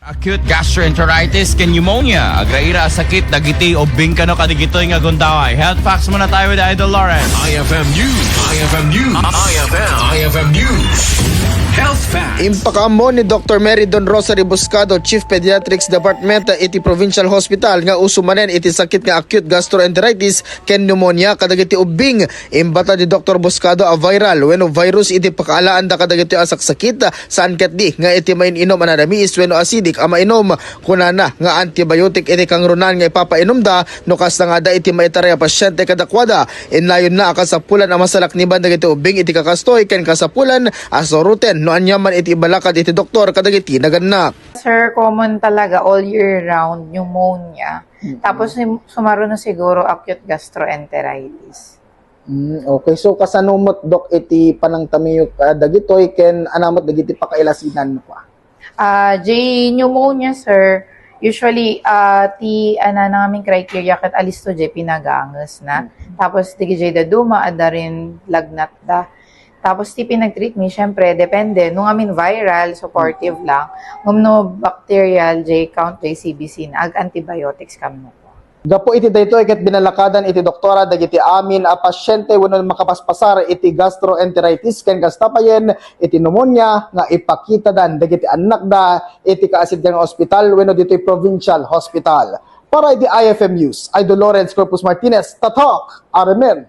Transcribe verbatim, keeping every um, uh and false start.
Acute gastroenteritis ken pneumonia, agraira a sakit dagiti ubbing kano kadagitoy nga gundaway. Health facts muna tayo with Idol Lawrence. I F M News. I F M News. I F M. I F M News. Health facts. Impakaammo ni Doctor Mary Don Rosa Rebuscado, Chief Pediatrics Department iti Provincial Hospital, nga usumanen iti sakit nga acute gastroenteritis ken pneumonia kadagiti ubbing. Imbata ni Doctor Buscado a viral wenno virus iti pakaalaanda kadagitoy a saksakit, saan ketdi nga iti main-inom a nadamiis wenno acidic a mainom. Kunana nga antibiotic iti kangrunaan nga ipapainomda no kasta nga adda iti maitaray a pasiente kadakuada. Innayonna a kasapulan a masalakniban dagiti ubbing iti kakastoy ken kasapulan a suruten no ania man iti ibalakad iti doktor kadagiti nagannak. Sir, common talaga all year round pneumonia. Tapos sim- sumaruno siguro acute gastroenteritis. Mm, okay. So, kasano met, Dok, iti panangtamiok, ah, dagitoy ken ania met dagiti pakailasinan, no? Ah, Jay, pneumonia, sir, usually, ah, ti, ana na ngamin criteria ket alisto jay pinaganges na. Tapos, digi jay daduma, adda rin lagnat da. Tapos, ti pinagtreat mi, syempre, depende. No ngamin viral, supportive lang. Ngem no bacterial, jay count, jay C B C na, ag antibiotics kami mo. Gapu iti daytoy ket binalakadan iti doktora dagiti amin a pasiente wenno makapaspasar iti gastroenteritis ken kasta payen iti pneumonia nga ipakitadan dagiti annakda iti kaasidgan nga ospital wenno ditoy provincial hospital. Para iti I F M News, Idol Lawrence Corpus Martinez, Tatak, R M N.